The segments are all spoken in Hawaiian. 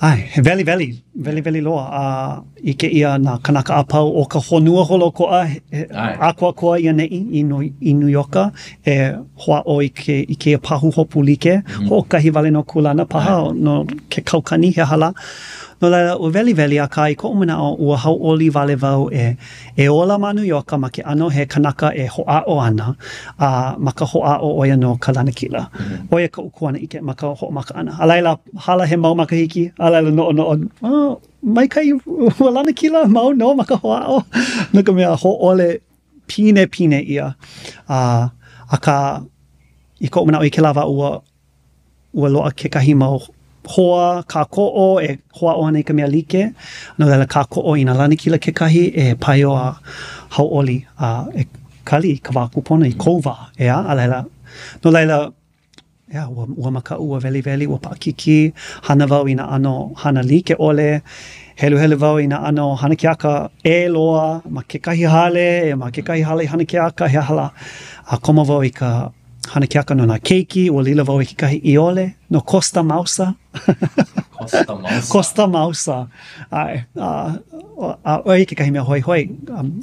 ʻAe, he weliweli, weliweli loa, a ʻike ʻia nā kanaka a pau o ka honua holoʻokoʻa, ʻākoakoa i ʻaneʻi i, i Nū Ioka e hoʻāʻo i, ke, i kēia pahuhopu like, mm -hmm. hoʻokahi wale nō kūlana paha ʻAe. no ke kaukani, he aha lā. No laila, ua weliweli, akā i koʻu manaʻo, ua hauʻoli wale wau e E ola ma Nū Ioka ma ke ʻano he kanaka e hoʻāʻo ana, a ma ka hoʻāʻo ʻo ia nō ka lanakila. ʻO ia koʻu kuanaʻike ma ka hoʻomaka ʻana. A laila, hala he mau makahiki, a laila noʻonoʻo, oh, maikaʻi, ua lanakila mau nō ma ka hoʻāʻo, no ka mea, hōʻole pinepine ʻia. A, akā, i koʻu manaʻo i kēlā wā, ua ua loaʻa kekahi mau hoa kākoʻo e hoʻāʻo ana i ka mea like, no laila kākoʻo i nā lanakila kekahi e paio a hauʻoli a e kali i ka wā kūpono i kou wā, ʻeā, a laila, no laila, ʻeā, ua, ua makaʻu, ua weliweli, ua paʻakikī, hana wau i nā ʻano hana like ʻole, heluhelu wau i nā ʻano hana keaka ʻē loa ma kekahi hale, ma kekahi hale hana keaka, he aha lā, a komo wau i ka Hana keaka no nā keiki, ua lilo wau i kekahi ʻiole no Costa Mausa. Costa Mausa. Costa Mausa. ʻAe. A, a ʻo ia kekahi mea hoihoi. Um,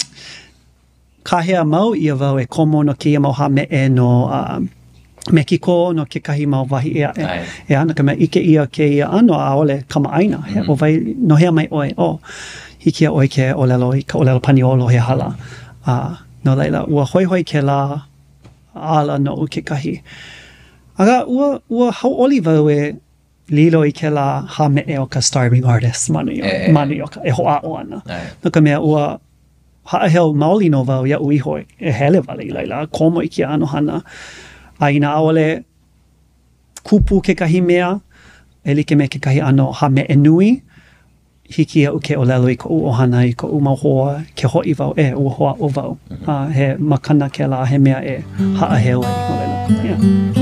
kāhea mau ʻia wau e komo no kēia mau hāmeʻe no uh, Mekiko no kekahi mau wahi ʻē aʻe. ʻEā, no ka mea, ʻike ʻia kēia ʻano, ʻaʻole kamaʻāina. Mm -hmm. ʻO wai, no hea mai ʻoe? Oh, hiki iā ʻoe ke ʻōlelo i ka ʻōlelo Paniolo he aha lā. Uh, no laila, ua hoihoi kēlā ala noʻu kekahi. Akā, ua, ua hauʻoli wau e lilo i kēlā hāmeʻe o ka Starving Artist ma New York, ma New York e hoʻāʻo ana. No ka mea, ua haʻaheo maoli nō wau iaʻu iho e hele wale i laila a komo i kēia ʻano hana. A inā ʻaʻole kupu kekahi mea e like me kekahi ʻano hāmeʻe nui, hiki iaʻu ke ʻōlelo i koʻu ʻohana, i koʻu mau hoa, ke hoʻi wau, e, ua hoʻāʻo wau. A he makana kēlā, he mea e haʻaheo ai, no laila, yeah.